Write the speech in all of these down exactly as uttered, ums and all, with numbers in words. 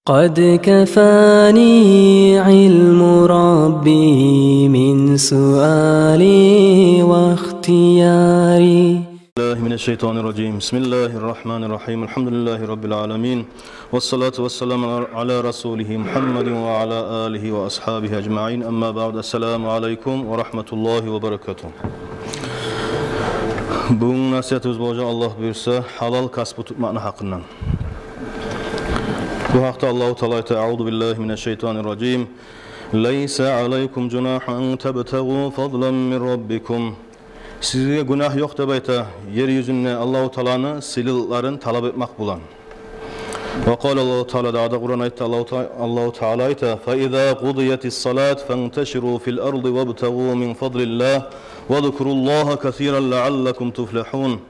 قد كفاني علم ربي من سؤالي واختياري. بالله من الشيطان الرجيم. بسم الله الرحمن الرحيم. الحمد لله رب العالمين. والصلاة والسلام على رسوله محمد وعلى آله وأصحابه أجمعين. أما بعد. السلام عليكم ورحمة الله وبركاته. Бугюн насигьатыбыз болажакъ, Аллагь буюрса, гьалал касбу тутмакъны гьакъындан. Бу гьакъда Аллагьу Таала айта: أعوذ بالله من الشيطان الرجيم. ليس عليكم جناح أن تبتغوا فضلا من ربكم. Сизге гюнагь ёкъ деп айта, ер юзюнде Аллагьу Тааланы сыйлылыкъларын талап этмек булан. وقال الله تعالى, дагъы да Къуран айтды, Аллагьу Та-, Аллагьу Таала айта: فإذا قضيت الصلاة فانتشروا في الأرض وابتغوا من فضل الله واذكروا الله كثيرا لعلكم تفلحون.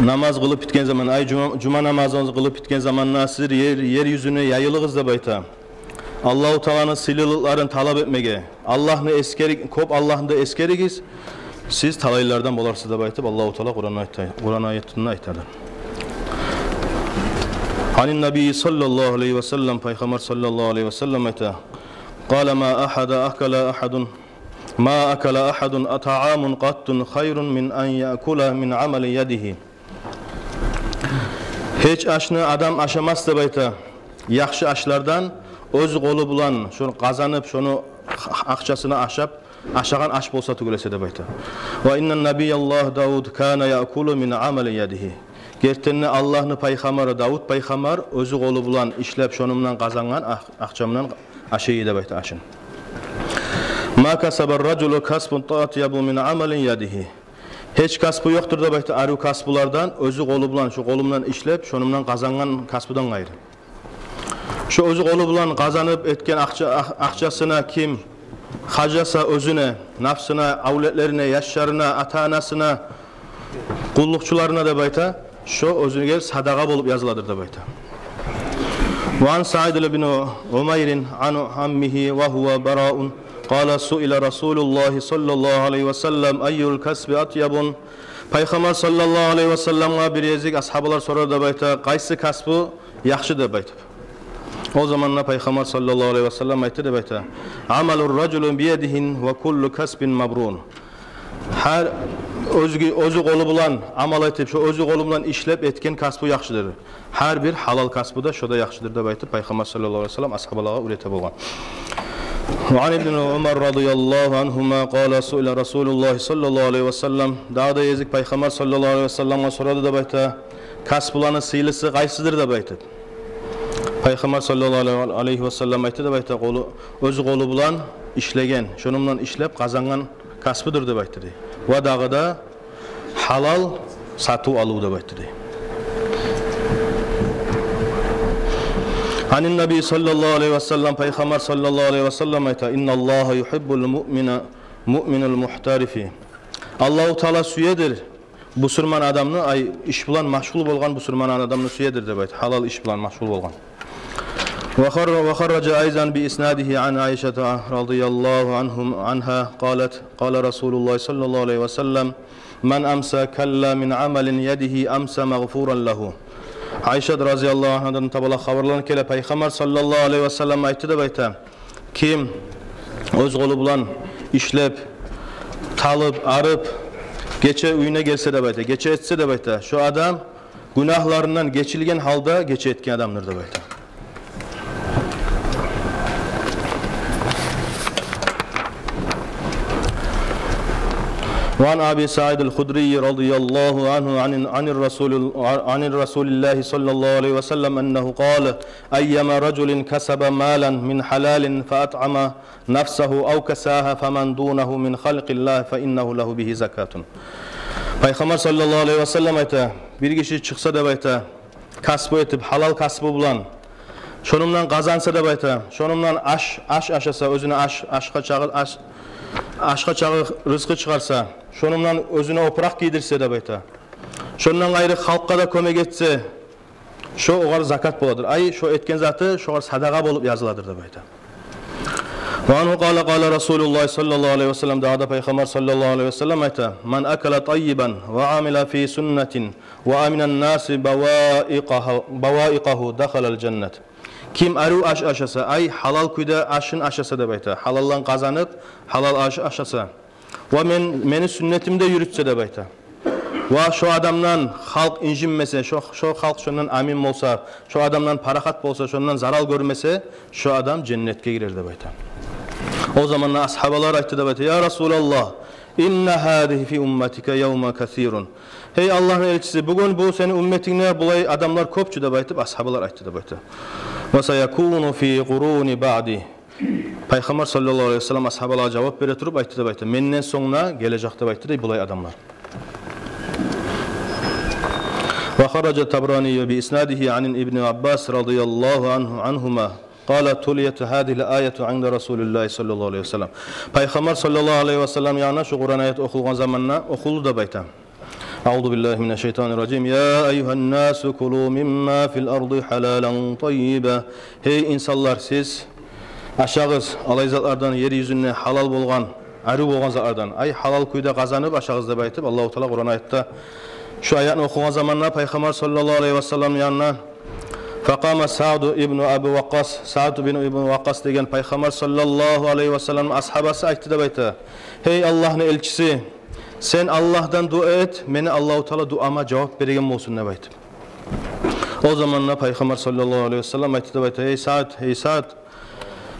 Намаз къылып битген заман, ай, жума, жума намазыгъызны къылып битген заманда сиз ер, ер юзюне яйылыгъыз деп айта. Аллагьу Тааланы сыйлылыкъларын талап этмеге. Аллагьны эсгериг-, кёп Аллагьны да эсгеригиз, сиз талайлылардан боларсыз деп айтып, Аллагьу Таала Къуран айта, Къуран аятында айтады. عن النبي صلى الله عليه وسلم, Пайхаммар саллаллагьу алайгьи васаллам айта: قال ما أحد أكل أحد ما أكل أحد طعام قط خير من أن يأكل من عمل يده. Гьеч ашны адам ашамас деп айта, яхшы ашлардан, оьз къолу булан шону къазанып, шону акъчасына ашап, ашагъан аш болса тюгюл эсе деп айта. وإن نبي الله داود كان يأكل من عمل يده. Гертиден де, Аллагьны пайхаммары Давуд пайхаммар оьзю къолу булан ишлеп, шону булан къазангъан акъ-, акъча булан ашай эди деп айта ашын. ما كسب الرجل كسب أطيب من عمل يده. Гьеч касбу ёкъдур деп айта, арив касбулардан, оьзю къолу булан, шо къолу булан ишлеп, шону булан къазангъан касбудан къайры. Шо оьзю къолу булан къазанып этген акъча-, акъ-, акъчасына ким харжласа оьзюне, напсына, авлетлерине, яшларына, ата-анасына, къуллукъчуларына деп айта, шо оьзюне садагъа болуп языладыр деп айта. وعن سعيد بن عمير عن عمه وهو براء قال سئل رسول الله صلى الله عليه وسلم أي الكسب أطيب. Пайхаммар саллаллагьу алайгьи васалламгъа бир гезик асгьабалар сорады деп айта, къайсы касбу яхшы деп айтып. О заманда Пайхаммар саллаллагьу алайгьи васаллам айтды деп айта: عمل الرجل بيده وكل كسب مبرور. Гьар оьзге, оьзю къолу булан амал этип, шо оьзю къолу булан ишлеп этген касбу яхшыдыр. Гьар бир гьалал касбу да, шо да яхшыдыр деп айтып, Пайхаммар саллаллагьу алайгьи васаллам асгьабалагъа уьйрете болгъан. وعن ابن عمر رضي الله عنهما قال سئل رسول الله صلى الله عليه وسلم. Дагъы да гезик Пайхаммар саллаллагьу алайгьи васалламгъа сорады деп айта, касбуланы сыйлысы къайсыдыр деп айтып. Пайхаммар саллаллагьу алайгьи васаллам айтды деп айта, къолу, оьзю къолу булан ишлеген, шону булан ишлеп къазангъан касбудур деп айтды дей. Ва дагъы да гьалал сатыв-алыв деп айтды дей. عن النبي صلى الله عليه وسلم, Пайхаммар саллаллагьу алайгьи васаллам айта: إن الله يحب المؤمن المحترف. Аллагьу Таала сюедир бусурман адамны, ай, иш булан машгъул болгъан бусурман адамны сюедир деп айта, гьалал иш булан машгъул болгъан. وخر-، وخرج أيضا بإسناده عن عائشة رضي الله عنهم، عنها قالت: قال رسول الله صلى الله عليه وسلم: من أمسى كلا من عمل يده أمسى مغفورا له. Айшат разияллагьу ангьадан таба да хабарланып геле, Пайхаммар саллаллагьу алайгьи васаллам айтды деп айта: ким оьз къолу булан ишлеп, талып, арып, гече уьюне гелсе деп айта, гече этсе деп айта, шо адам гюнагьларындан гечилген гьалда гече этген адамдыр деп айта. وعن أبي سعيد الخدري رضي الله عنه عن، عن الرسول، عن رسول الله صلى الله عليه وسلم أنه قال: أيما رجل كسب مالا من حلال فأطعم نفسه أو كساها فمن دونه من خلق الله فإنه له به زكاة. Пайхаммар саллаллагьу алайгьи васаллам айта: бир гиши чыкъса деп айта, касбу этип, гьалал касбу булан, шону булан къазанса деп айта, шону булан аш, аш ашаса, оьзюне аш, ашгъа чакъы, аш, ашгъа чакъы рызкъы чыгъарса, шону булан оьзюне опуракъ гийдирсе деп айта, шондан къайры халкъгъа да кёмек этсе, шо огъар закат боладыр. Ай, шо этген заты шогъар садагъа болуп языладыр деп айта. Ва анху къала, къала Расулуллагь саллаллагьу алайгьи ва саллам, дагъы да Пайхаммар саллаллагьу алайгьи ва саллам айта: «Ман акала таййибан ва амила фи суннатин ва аминан наси баваикъагьу, баваикъагьу, дахалал жаннат». Ким арив аш ашаса, ай, гьалал кюйде ашын ашаса деп айта, гьалалдан къазанып, гьалал аш ашаса, ва мен, мени сюннетимде юрютсе деп айта, ва шо адамдан халкъ инжинмесе, шо, шо халкъ шондан амин болса, шо адамдан парахат болса, шондан зарал гёрмесе, шо адам женнетге гирер деп айта. О заманда асгьабалар айтды деп айта: «Я Расулаллагь, инна гьазигьи фи умматика явма касирун». «Гьей Аллагьны элчиси, бугюн бу сени умметингде булай адамлар кёп чю», — деп айтып, асгьабалар айтды деп айта. «Ва саякуну фи къуруни баъди». Пайхаммар саллаллагьу алайгьи ва саллам асгьабалагъа жавап бере туруп айтды деп айта: «Менден сонг да гележек», — деп айтды дей, — «булай адамлар». Ва хаража Табранию би иснадигьи ан ибни Аббас радияллагьу анху, анхума, къала: «Тулият гьазигьил аяту инда Расулиллагьи саллаллагьу алайгьи ва саллам». Пайхаммар саллаллагьу алайгьи ва саллам янына шу Къуран аят охулгъан заманда охулду деп айта. Аузу биллагьи минаш шайтанир ражим. «Я айюгьан насу кулу мимма фил арди гьалалан таййиба». «Гьей инсанлар, сиз ашагъыз алай затлардан, ер юзюнде гьалал болгъан, арив болгъан затлардан, ай, гьалал кюйде къазанып ашагъыз», — деп айтып, Аллагьу Таала Къуран аятда шу аятны охугъан заманда Пайхаммар саллаллагьу алайгьи ва саллам янына, факъама Саъду ибну Аби Вакъкъас, Саъд ибну Ибну Вакъкъас деген Пайхаммар саллаллагьу алайгьи ва саллам асгьабасы айтды деп айта: «Гьей Аллагьны элчиси, сен Аллагьдан дуа эт, мени Аллагьу Таала дуама жавап береген болсун», — деп айтып. О заманда Пайхаммар саллаллагьу алайгьи ва саллам айтды деп айта: «Гьей Саъд, гьей Саъд,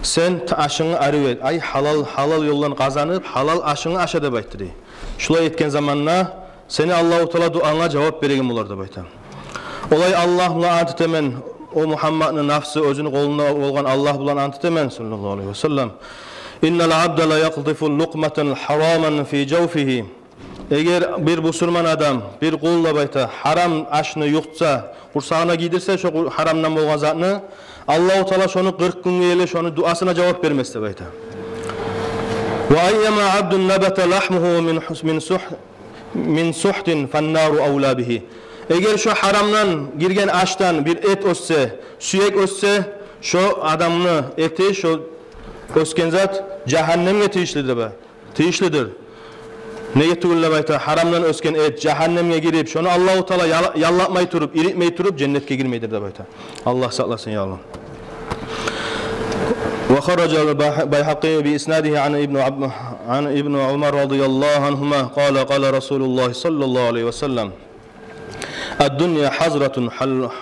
сен т-, ашынгны арив эт, ай, гьалал, гьалал ёлдан къазанып, гьалал ашынгны аша», — деп айтды дей. «Шулай этген заманда сени Аллагьу Таала дуанга жавап береген болар», — деп айта. «Олай Аллагь булан ант этемен, о Мугьаммадны нафсы оьзюню къолунда болгъан Аллагь булан ант этемен, саллаллагьу алайгьи ва саллам, иннал абда ла якъзифу лукъматан гьараман фи жавфигьи». Эгер бир бусурман адам, бир къул деп айта, гьарам ашны юхтса, къурсагъына гийдирсе шо къу-, гьарамдан болгъан затны, Аллагьу Таала шону къыркъ гюнге ерли шону дуасына жавап бермес деп айта. Ва айяма абдин набата лагьмугьу мин гьус-, мин сугь-, мин сугьтин фаннару авла бигьи. Эгер шо гьарамдан гирген ашдан бир эт оьссе, сюек оьссе, шо адамны эти, шо оьсген зат жагьаннемге тийишлидир деп айта. Тийишлидир. Неге тюгюл деп айта, гьарамдан оьсген эт жагьаннемге гирип, шону Аллагьу Таала яла-, яллатмай туруп, иритмей туруп, женнетге гирмейдир деп айта. Аллагь сакъласын, я Аллагь. Ва хаража аль-Бай-, Байгьакъи би иснадигьи ан ибну Аб-, ан ибну Умар радияллагьу ангьума, къала, къала Расулуллагь саллаллагьу алайгьи ва саллам: «Ад-дунья гьазратун гьал-,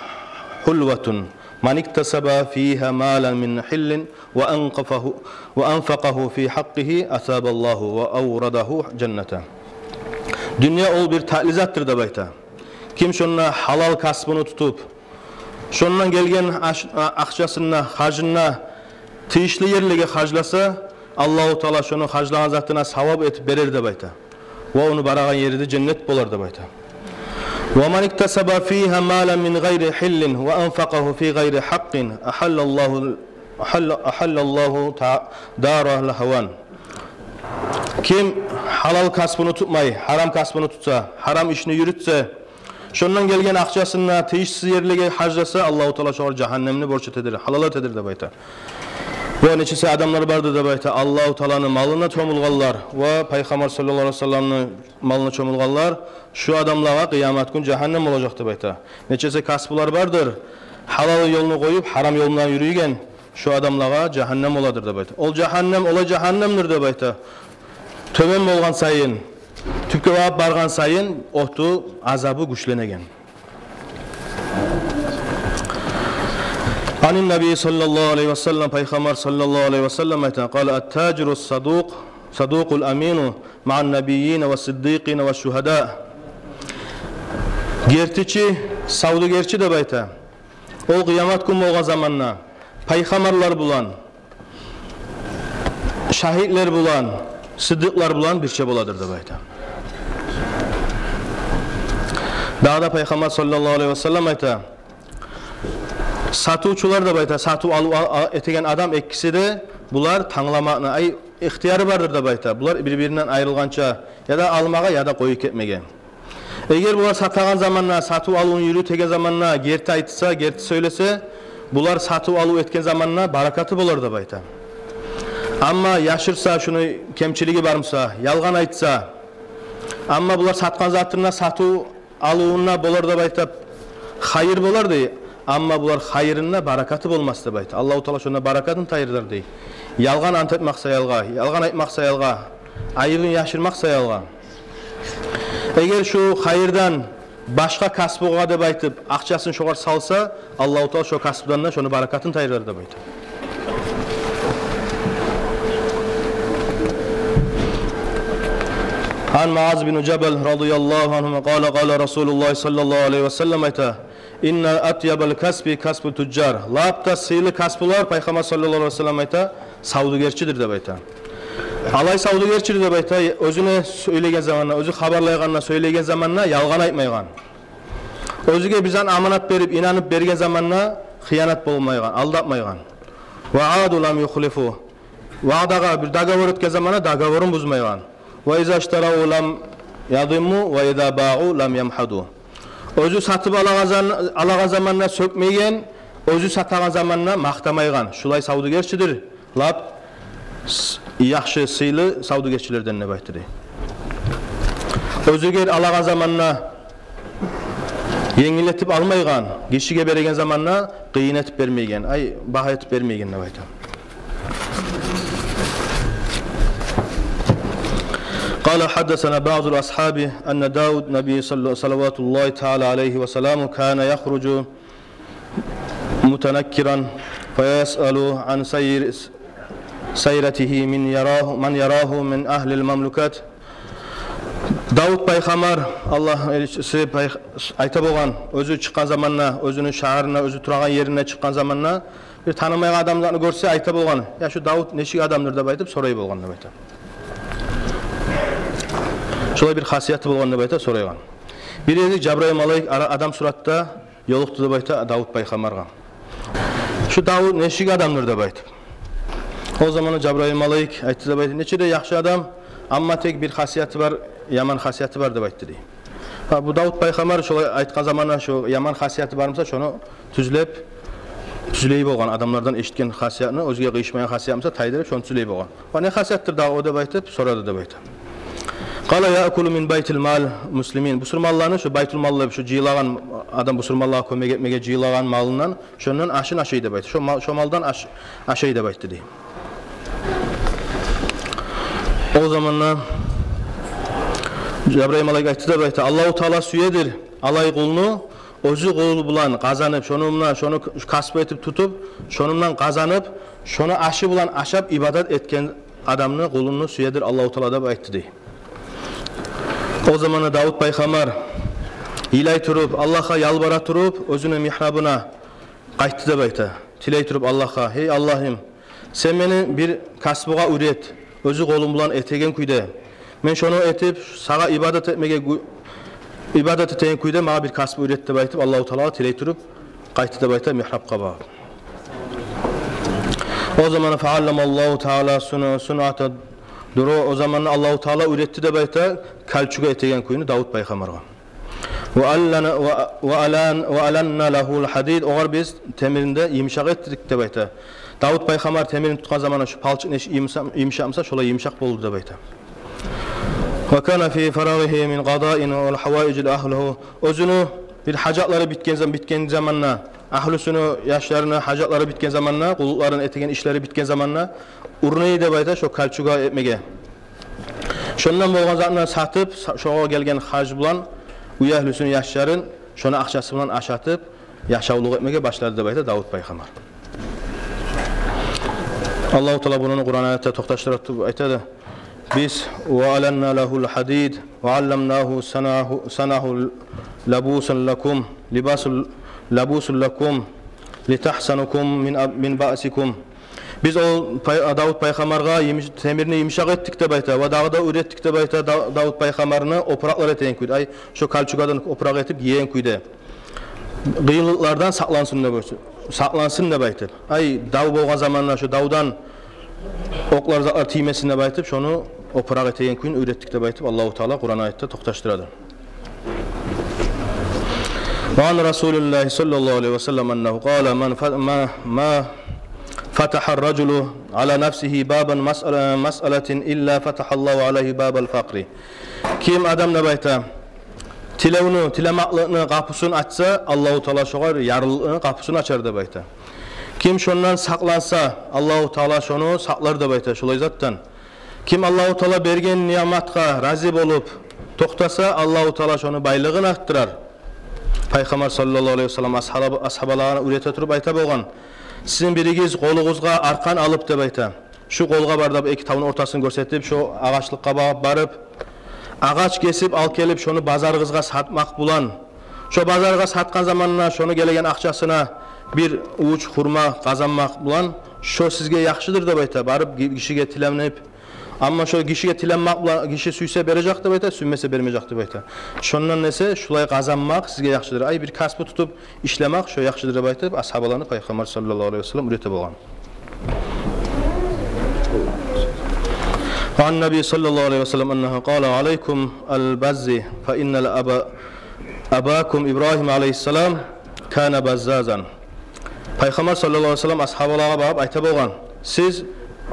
гьулватун. Ман иктасаба фигьа малан мин гьиллин ва анкъафагьу, ва анфакъагьу фи гьакъкъигьи асабаллагьу ва аврадагьу жанната». Дюнья ол бир татли затдыр деп айта. Ким шонда гьалал касбуну тутуп, шондан гелген аш-, а-, акъчасын да, харжын да тийишли ерлеге харжласа, Аллагьу Таала шону харжлагъан затына савап этип берер деп айта. Ва ону барагъан ери де женнет болар деп айта. «Ва ман иктасаба фигьа малан мин гъайри гьиллин ва анфакъагьу фи гъайри гьакъкъин агьаллаллагьу, агьалла-, агьаллаллагьу та-, дарал гьаван». Ким гьалал касбуну тутмай, гьарам касбуну тутса, гьарам ишни юрютсе, шондан гелген акъчасын да тийишсиз ерлеге харжласа, Аллагьу Таала шогъар жагьаннемни борч этедир, гьалал этедир деп айта. Ва нечесе адамлар бардыр деп айта, Аллагьу Тааланы малына чомулгъанлар ва Пайхаммар саллаллагьу алайгьи ва салламны малына чомулгъанлар, шу адамлагъа къыямат гюн жагьаннем болажакъ деп айта. Нечесе касбулар бардыр, гьалал ёлну къоюп, гьарам ёл булан юрюйген, шу адамлагъа жагьаннем боладыр деп айта. Ол жагьаннем олай жагьаннемдир деп айта. Тёбен болгъан сайын, тюпге багъып баргъан сайын оту, азабы гючленеген. Анин Наби саллаллагьу алайгьи ва саллам, Пайхаммар саллаллагьу алайгьи ва саллам айта: «Къала ат-тажиру садукъ, садукъул амину маан набийина ва сиддикъина ва шугьада». Гертичи, савдюгерчи деп айта, ол къыямат гюн болгъан заманда пайхаммарлар булан, шагьитлер булан, сыддыкълар булан бирче боладыр деп айта. Дагъы да Пайхаммар саллаллагьу алайгьи ва саллам айта, сатывчулар деп айта, сатыв-алыв а-, а-, этеген адам, экиси де булар тангламакъны, ай, ихтияры бардыр деп айта. Булар бир-биринден айрылгъанча, яда алмагъа, яда къоюп гетмеге. Эгер булар сатагъан заманда, сатыв-алывун юрютеген заманда герти айтса, герти сёйлесе, булар сатыв-алыв этген заманда баракаты болар деп айта. Амма яшырса, шуну кемчилиги бармуса, ялгъан айтса, амма булар сатгъан затында, сатыв-алывунда болар деп айта, хайыр болар дей. Амма булар хайырында баракаты болмас деп айта. Аллагьу Таала шонда баракатын тайдырар дей. Ялгъан ант этмакъ саялгъа, ялгъан айтмакъ саялгъа, айыбын яшырмакъ саялгъа. Эгер шу хайырдан башгъа касбугъа деп айтып, акъчасын шогъар салса, Аллагьу Таала шо касбудан да шону баракатын тайдырар деп айта. Ан Муаз бин Жабал радияллагьу ангьу къала, къала Расулуллагь саллаллагьу алайгьи ва саллам, айта: «Инна атъябал касби касбу туджар». Лап да сыйлы касбулар, Пайхаммар саллаллагьу алайгьи ва саллам айта, савдюгерчидир деп айта. Алай савдюгерчидир деп айта, оьзюне сёйлейген заманда, оьзю хабарлайгъанда, сёйлейген заманда ялгъан айтмайгъан. Оьзюне бир зат аманат берип, инанып берген заманда хыянат болмайгъан, алдатмайгъан. Ва аду лам юхлифу. Ваъдагъа, бир договор этген заманда договорун бузмайгъан. Ва иза иштарав лам ядимму, ва иза баъу лам ямхаду. Оьзю сатып алагъан зан-, алагъан заманда сёкмейген, оьзю сатагъан заманда макътамайгъан. Шулай савдюгерчидир лап с-, яхшы, сыйлы савдюгерчилерден деп айтды дей. Оьзюгер алагъан заманда енгил этип алмайгъан, гишиге береген заманда къыйын этип бермейген, ай, багьа этип бермейген деп айта. قال: حدثنا بعض الأصحاب أن داود النبي صلى، صلوات الله تعالى عليه وسلامه، كان يخرج متنكرا فيسأل عن سير، سيرته من يراه، من يراه من أهل المملكة. Давуд пайхаммар, Аллагьны элчиси, пай-, айта болгъан, оьзю чыкъгъан заманда, оьзюню шагьарына, оьзю турагъан ерине чыкъгъан заманда, бир танымайгъан адамланы гёрсе, айта болгъан: «Я, шу Давуд нечик адамдыр?» — деп айтып сорай болгъан деп айта. Шолай бир хасияты болгъан деп айта, сорайгъан. Бир ерде Жабрайыл малайик ара-, адам суратда ёлукъду деп айта Давуд пайхаммаргъа. «Шу Давуд нечик адамдыр?» — деп айтып. О заманда Жабрайыл малайик айтды деп айта: «Нече де яхшы адам, амма тек бир хасияты бар, яман хасияты бар», — деп айтды дей. Гьа, бу Давуд пайхаммар шолай айтгъан заманда, шу яман хасияты бар буса, шону тюзлеп, тюзлей болгъан, адамлардан эшитген хасиятны, оьзюне къыйышмайгъан хасият буса, тайдырып, шону тюзлей болгъан. «Ва не хасияттыр дагъы о?» — деп айтып сорады деп айта. قال: يأكل من بيت مال المسلمين. Бусурманланы, шу байтул маллар, шу жыйылагъан адам, бусурманлагъа кёмек этмеге жыйылагъан малындан, шондан ашын ашай деп айтды. Шо мал-, шо малдан аш-, ашай деп айтды дей. О заманда Жабрайыл малайик айтды деп айта: «Аллагьу Таала сюедир алай къулну, оьзю къолу булан къазанып, шону булан, шону к-, касбу этип тутуп, шону булан къазанып, шону ашы булан ашап ибадат этген адамны, къулуну сюедир Аллагьу Таала», — деп айтды дей. О заманда Давуд пайхаммар йылай туруп, Аллагьгъа ялбара туруп, оьзюню мигьрабына къайтды деп айта. Тилей туруп Аллагьгъа: «Гьей Аллагьым, сен мени бир касбугъа уьйрет, оьзю къолум булан этеген кюйде. Мен шону этип, сагъа ибадат этмеге гю-, ибадат этеген кюйде магъа бир касбу уьйрет», — деп айтып, Аллагьу Таалагъа тилей туруп къайтды деп айта, мигьрабгъа багъып. О заманда فعلمه الله تعالى صن-، صنعة دروع. О заманда Аллагьу Таала уьйретди деп айта кольчуга этеген кюйню Давуд пайхаммаргъа. وألن-، و-، وألن-، وألنا له الحديد. Огъар биз темирни де йымышакъ этдирдик деп айта. Давуд пайхаммар темирни тутгъан заманда шу палчыкъ нечик йымыша-, йымышакъ буса, шолай йымышакъ болду деп айта. وكان في فراغه من قضاء الحوائج لأهله. Оьзюню бир гьажатлары битген зам-, битген заманда, агьлюсюню, яшларыны гьажатлары битген заманда, къуллукъларын этеген ишлери битген заманда, урнай деп айта шо кольчуга этмеге. Шондан болгъан затны сатып, са-, шогъар гелген харж булан уьягьлюсюн, яшларын шону акъчасы булан ашатып, яшавлукъ этмеге башлады деп айта Давуд пайхаммар. Аллагьу Таала муну Къуран аятда токъташдыра туруп айтады: биз: وألنا له الحديد وعلمناه صنعة، صنعة لبوس لكم، لباس، لبوس لكم لتحصنكم من أب-، من بأسكم. Биз ол пай-, Давуд пайхаммаргъа йымыш-, темирни йымышакъ этдик деп айта, ва дагъы да уьйретдик деп айта Да-, Давуд пайхаммарны опуракълар этеген кюйде. Ай, шо кольчугадан опуракъ этип гиеген кюйде. Къыйынлыкълардан сакълансын деп, сакълансын деп айтып. Ай, дав болгъан заманда шо давдан окълар, затлар тиймесин деп айтып, шону опуракъ этеген кюйню уьйретдик деп айтып, Аллагьу Таала Къуран аятда токъташдырады. وعن رسول الله صلى الله عليه وسلم أنه قال: من ف-، ما، ما فتح الرجل على نفسه بابا مسألة، مسألة إلا فتح الله عليه باب الفقر. Ким адам, деп айта, тилевню, тилемакълыкъны къапусун ачса, Аллагьу Таала шогъар ярлылыкъны къапусун ачар, деп айта. Ким шондан сакъланса, Аллагьу Таала шону сакълар, деп айта, шолай затдан. Ким Аллагьу Таала берген ниъматгъа рази болуп токътаса, Аллагьу Таала шону байлыгъын артдырар. Пайхаммар саллаллагьу алайгьи васаллам асгьаба-, асгьабалагъа уьйрете туруп айта болгъан: «Сизин биригиз къолугъузгъа аркъан алып, — деп айта, — шу къолгъа бар», — деп эки тавну ортасын гёрсетип, шо агъачлыкъгъа багъып барып, агъач гесип алып гелип, шону базарыгъызгъа сатмакъ булан, шо базаргъа сатгъан заманда шону гелеген акъчасына бир увуч хурма къазанмакъ булан, шо сизге яхшыдыр, деп айта, барып ги-, гишиге тиленип. Амма шо гишиге тиленмакъ булан, гиши сюйсе бережек, деп айта, сюймесе бермежек, деп айта. Шондан эсе шулай къазанмакъ сизге яхшыдыр. Ай, бир касбу тутуп ишлемек шо яхшыдыр, деп айтып, асгьабаланы Пайхаммар саллаллагьу алайгьи васаллам уьйрете болгъан. عن النبي صلى الله عليه وسلم أنه قال: عليكم البز فإن أبا، أباكم إبراهيم عليه السلام كان بزازا. Пайхаммар саллаллагьу алайгьи васаллам асгьабалагъа багъып айта болгъан: «Сиз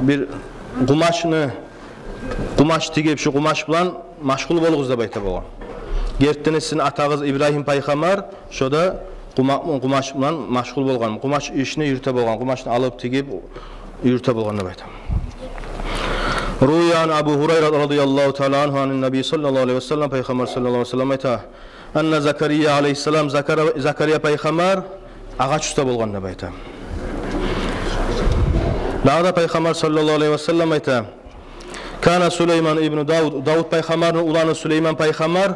бир къумачны, къумач тигип, шу къумач булан машгъул болугъуз», — деп айта болгъан. «Гертиден де сизин атагъыз Ибрагьим пайхаммар шо да къума-, къумач булан машгъул болгъан, къумач ишни юрюте болгъан, къумачны алып, тигип юрюте болгъан», — деп айта. روي عن أبي هريرة رضي الله تعالى عنه عن النبي صلى الله عليه وسلم, Пайхаммар саллаллагьу алайгьи васаллам айта: أن زكريا عليه السلام, Закара-, Закария пайхаммар агъач уста болгъан, деп айта. Дагъы да Пайхаммар саллаллагьу алайгьи васаллам айта: كان سليمان ابن داود, Давут пайхаммарны уланы Сулейман пайхаммар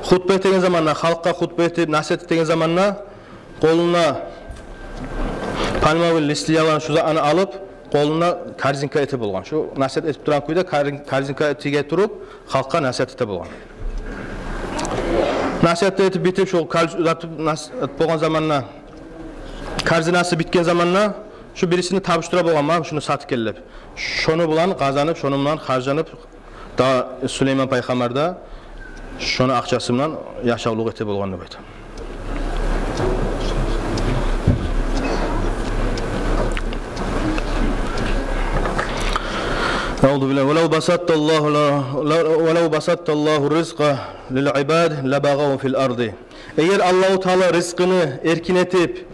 хутба этеген заманда, халкъгъа хутба этип, насигьат этеген заманда къолуна пальмовый листни ялагъан шу затны алып, къолуна корзинка эте болгъан. Шу насигьат этип турагъан кюйде корзин-, корзинка тиге туруп, халкъгъа насигьат эте болгъан. Насигьат этип битип, шу корз-, узатып насигьат болгъан заманда, корзинасы битген заманда, шу бирисине тапшура болгъан: «Магъа шуну сатып гел», — деп. Шону булан къазанып, шону булан харжланып, да Сулейман пайхаммар да шону акъчасы булан яшавлукъ эте болгъан, деп айта. أعوذ بالله. ولو بسطت الله ل-، ل-، ولو بسطت الله الرزق للعباد لبغوا في الأرض. Эгер Аллагьу Таала ризкъыны эркин этип,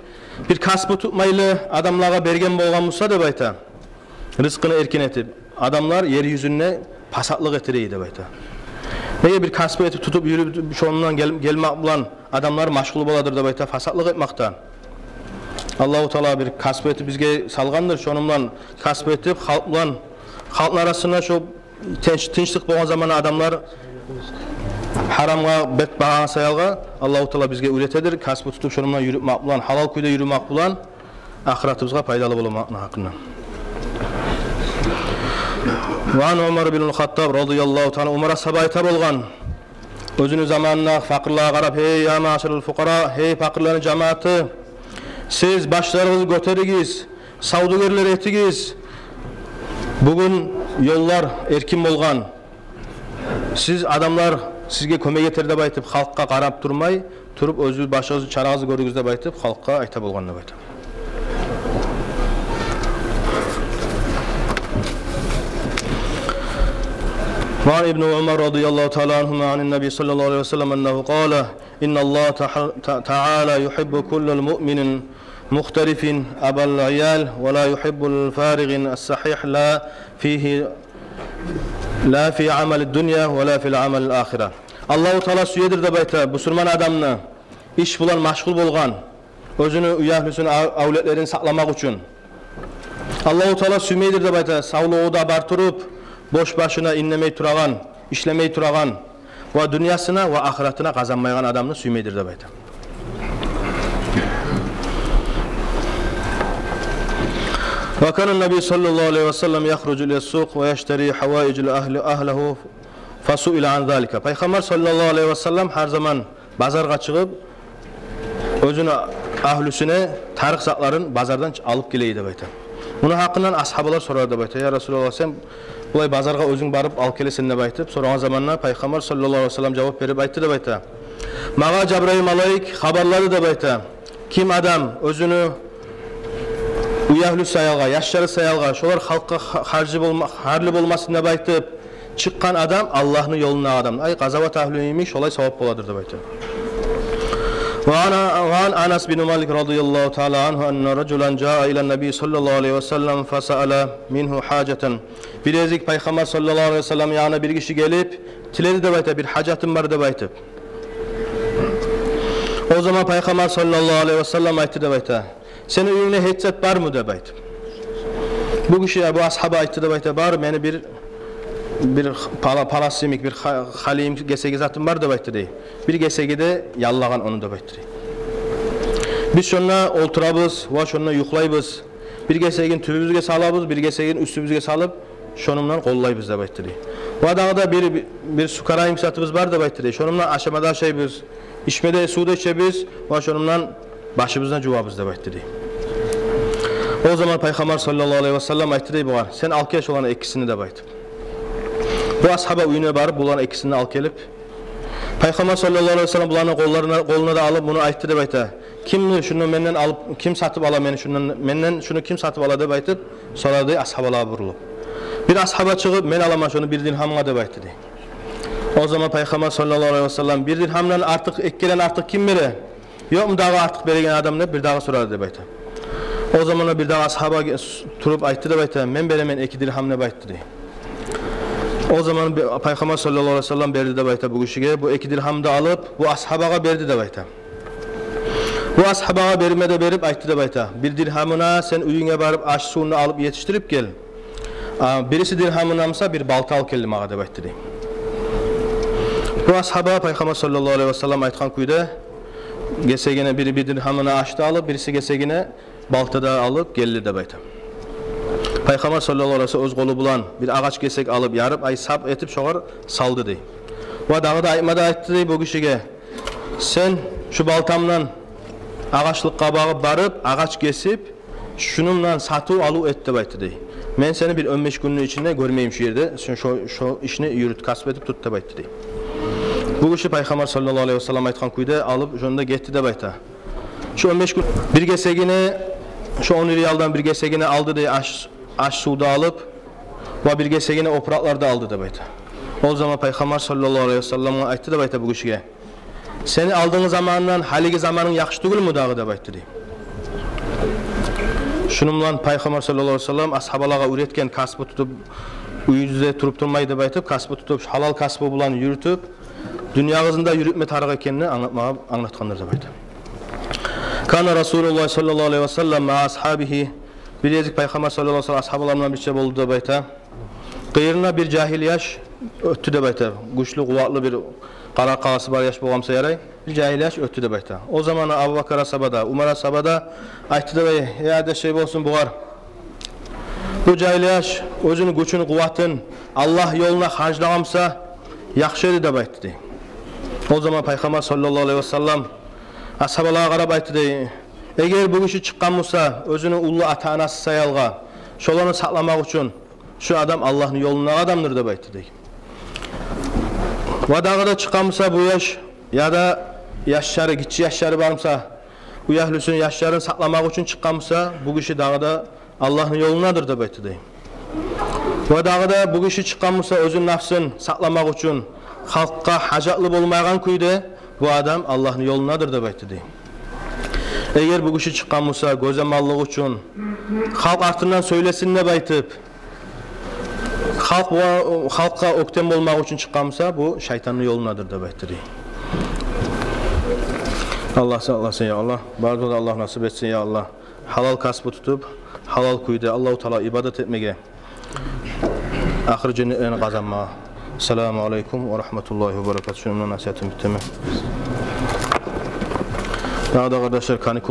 бир касбу тутмайлы адамлагъа берген болгъан буса, деп айта, ризкъыны эркин этип, адамлар ер юзюнде пасатлыкъ этер эди, деп айта. Неге, бир касбу этип тутуп юрюп, шондан гел-, гелмек булан адамлар машгъул боладыр, деп айта, пасатлыкъ этмекден. Аллагьу Таала бир касбу этип бизге салгъандыр, шону булан касбу этип, халкъ булан, халкъны арасында шо тынч-, тынчлыкъ болгъан заманда адамлар гьарамгъа бет багъагъан саялгъа, Аллагьу Таала бизге уьйретедир, касбу тутуп, шону булан юрютмек булан, гьалал кюйде юрюмек булан ахыратыбызгъа пайдалы боламакъны гьакъында. وعن عمر بن الخطاب رضي الله تعالى, Умар асгьаба айта болгъан, оьзюню заманында пакъырлагъа къарап: «Гьей, يا معشر الفقراء, гьей пакъырланы жамааты, сиз башларыгъызны гётеригиз, савдюгерлер этигиз. Бугюн ёллар эркин болгъан. Сиз, адамлар сизге кёмек этер», — деп айтып, халкъгъа къарап турмай, туруп, оьзюгюз башыгъыз, чарагъызны гёрюгюз деп айтып, халкъгъа айта болгъан деп айта. وعن ابن عمر رضي الله تعالى عنهما عن النبي صلى الله عليه وسلم أنه قال: إن الله تع-، تعالى يحب كل مؤمن مخترف أبى العيال، ولا يحب الفارغ الصحيح لا فيه، لا في عمل الدنيا ولا في العمل الآخرة. Аллагьу Таала сюедир деп айта бусурман адамны иш булан машгъул болгъан, оьзюню уьягьлюсюн, ав-, авлетлерин сакъламакъ учун. Аллагьу Таала сюймейдир деп айта савлугъу да бар туруп, бош башына индемей турагъан, ишлемей турагъан ва дюньясына ва ахыратына къазанмайгъан адамны сюймейдир деп айта. وكان النبي صلى الله عليه وسلم يخرج إلى السوق ويشتري حوائج أهل، أهله فسئل عن ذلك. Пайхаммар саллаллагьу алайгьи васаллам гьар заман базаргъа чыгъып, оьзюню агьлюсюне тарыкъ затларын базардан алып геле эди деп айта. Муну гьакъындан асгьабалар сорады деп айта: «Я Расулаллагь, сен булай базаргъа оьзюнг барып алып гелесен», — деп айтып сорагъан заманда, Пайхаммар саллаллагьу алайгьи васаллам жавап берип айтды деп айта: «Магъа Жабрайыл малайик хабарлады», — деп айта. «Ким адам оьзюню уьягьлюсю саялгъа, яшлары саялгъа, шолар халкъгъа ха-, харжы болма-, харлы болмасын деп айтып чыкъгъан адам Аллагьны ёлундагъы адам. Ай, къазават агьлю йимик, шолай савап боладыр деп айта. Ва ан, ва ан Анас бин Малик радияллагьу таала ангьу анна ражулан жаа илан-набий саллаллагьу алайгьи ва саллам фасаала мингьу гьажатан. Бир гезик Пайхаммар саллаллагьу алайгьи ва саллам янына бир гиши гелип, тиледи деп айта, бир гьажатым бар деп айтып. О заман Пайхаммар саллаллагьу алайгьи ва саллам айтды деп айта: «Сени уьюнгде гьеч зат бармы?» — деп айтып. Бу гиши, бу асгьаба айтды деп айта: «Бар, мени бир, бир пала-, палас йимик, бир ха-, хали йимик гесеги затым бар», — деп айтды дей. «Бир гесеги де яллагъан ону», — деп айтды дей. «Биз шонда олтурабыз ва шонда юхлайбыз. Бир гесегин тюбюбюзге салабыз, бир гесегин уьстюбюзге салып, шону булан къоллайбыз», — деп айтды дей. «Ва дагъы да бир, бир сукара йимик затыбыз бар», — деп айтды дей. «Шону булан ашама да ашайбыз, ичме де, сув да ичебиз ва шону булан башыбызны жувабыз», — деп айтды дей. О заман Пайхаммар саллаллагьу алайгьи ва саллам айтды дей бугъар: «Сен ал гел шоланы экисин де», — деп айтып. Бу асгьаба уьюне барып, буланы экисин де ал гелип, Пайхаммар саллаллагьу алайгьи ва саллам буланы къолларына, къолуна да алып, муну айтды деп айта: «Кимдир шуну менден алып, ким сатып ала мени шундан, менден шуну ким сатып ала?» — деп айтып сорады асгьабалагъа бурулуп. Бир асгьаба чыгъып: «Мен аламан шуну бир диргьамгъа», — деп айтды дей. О заман Пайхаммар саллаллагьу алайгьи ва саллам: «Бир диргьамдан артыкъ, эккеден артыкъ ким бере? Ёкъму дагъы артыкъ береген адам?» — деп бир дагъы сорады деп айта. О заман бир дагъы асгьаба ге-, с-, туруп айтды деп айта: «Мен беремен эки диргьам», — деп айтды дей. О заман бе-, Пайхаммар саллаллагьу алайгьи ва саллам берди деп айта бу гишиге, бу эки диргьамны да алып, бу асгьабагъа берди деп айта. Бу асгьабагъа берме де берип айтды деп айта: «Бир диргьамына сен уьюнге барып аш-сувну алып етишдирип гел. А, бириси диргьамына буса бир балта ал гел магъа», — деп айтды дей. Бу асгьаба Пайхаммар саллаллагьу алайгьи ва саллам айтгъан кюйде гесегине, бири бир диргьамына ашны алып, бириси гесегине балта да алып гелди деп айта. Пайхаммар саллаллагьу алайгьи ва саллам оьз къолу булан бир агъач гесек алып, ярып, ай, сап этип шогъар салды дей. Ва дагъы да айтма да айтды дей бу гишиге: «Сен шу балтамдан агъачлыкъгъа багъып барып, агъач гесип, шуну булан сатыв-алыв эт», — деп айтды дей. «Мен сени бир он беш гюнню ичинде гёрмейим шу ерде, сен шо, шо ишни юрют, касп этип тут», — деп айтды дей. Бу гиши Пайхаммар саллаллагьу алайгьи ва саллам айтгъан кюйде алып, шонда гетди деп айта. Шо он беш гюн бир гесегине, шо он риялдан бир гесегине алды дей аш, аш-сувну алып, ва бир гесегине опуракъланы да алды деп айта. О заман Пайхаммар саллаллагьу алайгьи ва саллам айтды деп айта бу гишиге: «Сени алдынгъы заманындан гьалиги заманынг яхшы тюгюлмю дагъы?» — деп айтды дей. Шуну булан Пайхаммар саллаллагьу алайгьи ва саллам асгьабалагъа уьйретген касбу тутуп, уьюзде туруп турмай деп айтып, касбу тутуп, гьалал касбу булан юрютюп, дюньягъызны да юрютме тарыкъ экенни англатмагъа, англатгъандыр деп айта. Кана Расулуллагь саллаллагьу алайгьи ва саллам ма асгьабигьи. Бир гезик Пайхаммар саллаллагьу алайгьи ва саллам асгьабалар булан бирче болду деп айта. Къырыйындан бир жагьил яш оьтдю деп айта. Гючлю, къуватлы бир къаракъаласы бар яш болгъан буса ярай. Бир жагьил яш оьтдю деп айта. О заман Абубакар асгьаба да, Умар асгьаба да айтды деп айта: «Эй, ада шей болсун бугъар. Бу жагьил яш оьзюню гючюн, къуватын Аллагь ёлуна харжлагъан буса, яхшы эди», — деп айтды дей. О заман Пайхаммар саллаллагьу алайгьи ва саллам асгьабалагъа къарап айтды дей: «Эгер бу гиши чыкъгъан буса, оьзюню уллу ата-анасы саялгъа, шоланы сакъламакъ учун, шу адам Аллагьны ёлундагъы адамдыр», — деп айтды дей. «Ва дагъы да чыкъгъан буса бу яш, яда яшлары, гиччи яшлары бар буса, уьягьлюсюню яшларын сакъламакъ учун чыкъгъан буса, бу гиши дагъы да Аллагьны ёлундадыр», — деп айтды дей. «Ва дагъы да бу гиши чыкъгъан буса оьзюню напсын сакъламакъ учун, халкъгъа гьажатлы болмайгъан кюйде, бу адам Аллагьны ёлундадыр», — деп айтды дей. «Эгер бу гиши чыкъгъан буса гёзамаллыкъ учун, халкъ артындан сёйлесин деп айтып, халкъ бу-, халкъгъа оьктем болмакъ учун чыкъгъан буса, бу шайтанны ёлундадыр», — деп айтды дей. Аллагь сакъласын, я Аллагь. Барыбызгъа да Аллагь насип этсин, я Аллагь. Гьалал касбу тутуп, гьалал кюйде Аллагьу Таала ибадат этмеге, ахырат женнетлерин къазанмагъа. Ассаламу алейкум ва рагьматуллагьи ва баракатугь. Шуну булан насигьатымны битдиремен. Дагъы да, къардашлар, каникул